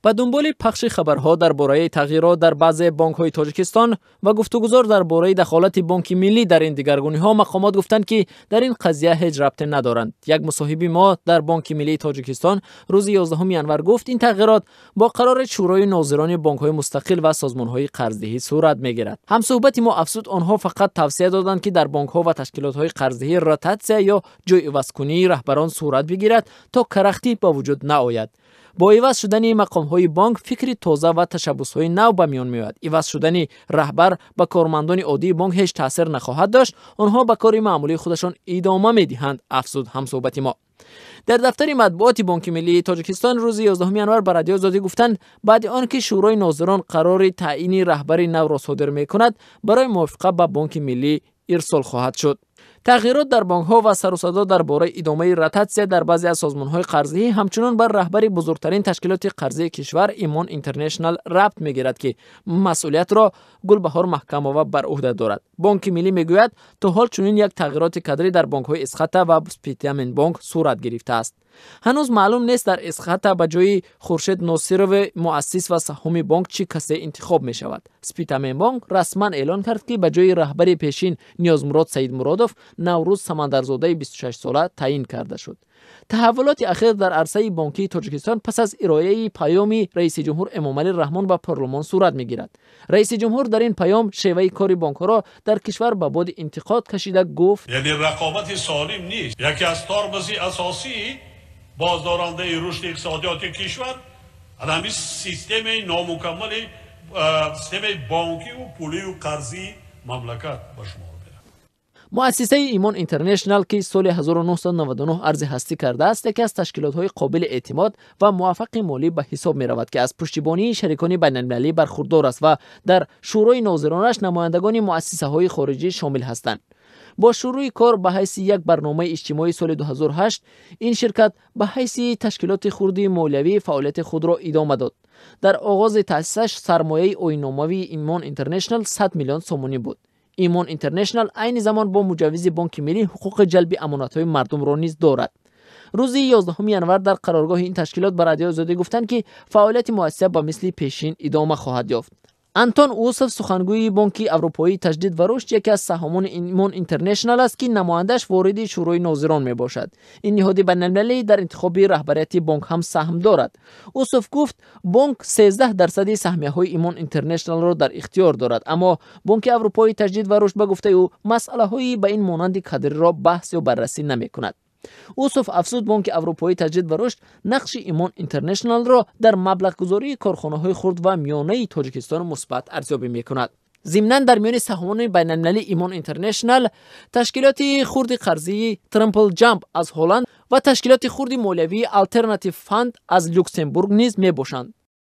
Ба дунболи пахши хабарҳо дар бораи тағйирот дар баъзе бонкҳои Тоҷикистон ва гуфтугузор дар бораи дахолати Бонки Миллӣ дар ин дигаргуниҳо, мақомот гуфтанд, ки дар ин қазия ҳеҷ рабте надоранд. Як мусоҳиби мо дар Бонки Миллии Тоҷикистон рӯзи 11 январ гуфт, ин тағйирот бо қарори Шӯрои нозирони бонкҳои мустақил ва созмонҳои қарздиҳӣ сурат мегирад. Ҳамсӯҳбати мо афзуд, онҳо фақат тавсия доданд, ки дар бонкҳо ва ташкилотҳои қарздиҳӣ ротатсия ё ҷойивазкунии раҳбарон сурат бигирад, то карахтӣ ба вуҷуд наояд. Бо иваз шудани мақомҳои бонк фикри тоза ва ташаббусҳои нав ба миён меояд. Иваз шудани раҳбар ба кормандони оддии бонк ҳеҷ таъсир нахоҳад дошт, онҳо ба кори маъмулии худашон идома медиҳанд, афзуд ҳамсӯҳбати мо. Дар дафтари матбуоти Бонки Миллии Тоҷикистон рӯзи 11 январ ба Радиои Озодӣ гуфтанд, баъди он ки Шӯрои нозирон қарори таъйини раҳбари навро содир мекунад, барои мувофиқа ба Бонки Миллӣ ирсол хоҳад шуд. Тағйирот дар бонкҳо ва сару садо дар бораи идомаи ротатсия дар баъзе аз созмонҳои қарзиҳӣ ҳамчунон бар раҳбари бузургтарин ташкилоти қарзии кишвар, Имон Интернешнал, рабт мегирад, ки масъулиятро Гулбаҳор Маҳкамова бар ӯҳда дорад. Бонки Миллӣ мегӯяд, то ҳол чунин як тағйироти кадрӣ дар бонкҳои Эсхата ва Спитамен Бонк сурат гирифтааст. Ҳанӯз маълум нест, дар Эсхата ба ҷои Хуршед Носирови муассис ва саҳҳоми бонк чӣ касе интихоб мешавад. Спитамен Бонк расман эълон кард, ки ба ҷои раҳбари пешин Ниёзмурод Саидмуродов Наврӯз Самандарзодаи 26сола таъин карда шуд. Таҳаввулоти ахир дар арсаи бонкии Тоҷикистон пас аз ирояи паёми раиси ҷумҳур Эмомалӣ Раҳмон ба парлумон сурат мегирад. Раиси ҷумҳур дар ин паём шеваи кори бонкҳоро дар кишвар ба боди интиқод кашида гуфт: Яъне рақобати солим нест. Яке аз тормози асосии боздорандаи рушди иқтисодиёти кишвар ҳамин системаи номукаммали системаи бонкиву пулию қарзии мамлакат ба шумор. Муассисаи Имон Интернешнал, ки соли 1999 арзи ҳастӣ кардааст, яке аз ташкилотҳои қобили эътимод ва муваффақи молӣ ба ҳисоб меравад, ки аз пуштибонии шарикони байналмилалӣ бархурдор аст ва дар шӯрои нозиронаш намояндагони муассисаҳои хориҷӣ шомил ҳастанд. Бо шурӯи кор ба ҳайси як барномаи иҷтимоӣ соли 2008 ин ширкат ба ҳайси ташкилоти хурди молиявӣ фаъолияти худро идома дод. Дар оғози таъсисаш сармояи оинномавии Имон Интернешнал 100 миллион сомонӣ буд. Имон Интернешнал айни замон бо муҷаввизи Бонки Миллӣ ҳуқуқи ҷалби амонатҳои мардумро низ дорад. Рӯзи 11 январ дар қароргоҳи ин ташкилот ба Радиои Озодӣ гуфтанд, ки фаъолияти муассиса ба мисли пешин идома хоҳад ёфт. Антон Усов, сухангӯи Бонки Аврупоии Таҷдид ва Рушд, яке аз саҳомони Имон Интернешнал аст, ки намояндааш вориди Шӯрои нозирон мебошад. Ин ниҳоди байналмилалӣ дар интихоби раҳбарияти бонк ҳам саҳм дорад. Усов гуфт, бонк 13 дарсади саҳмияҳои Имон Интернешналро дар ихтиёр дорад, аммо Бонки Аврупоии Таҷдид ва Рушд, ба гуфтаи ӯ, масъалаҳои ба ин монанди кадриро баҳс ё баррасӣ намекунад. Усов афзуд, Бонки Аврупоии Таҷдид ва Рушд нақши Имон Интернешналро дар маблағгузории корхонаҳои хурд ва миёнаи Тоҷикистон мусбат арзёбӣ мекунад. Зимнан, дар миёни саҳомони байналмилалии Имон Интернешнал ташкилоти хурди қарзии Трампл Ҷамп аз Ҳолланд ва ташкилоти хурди молиявии Алтернатив Фанд аз Люксембург низ мебошанд.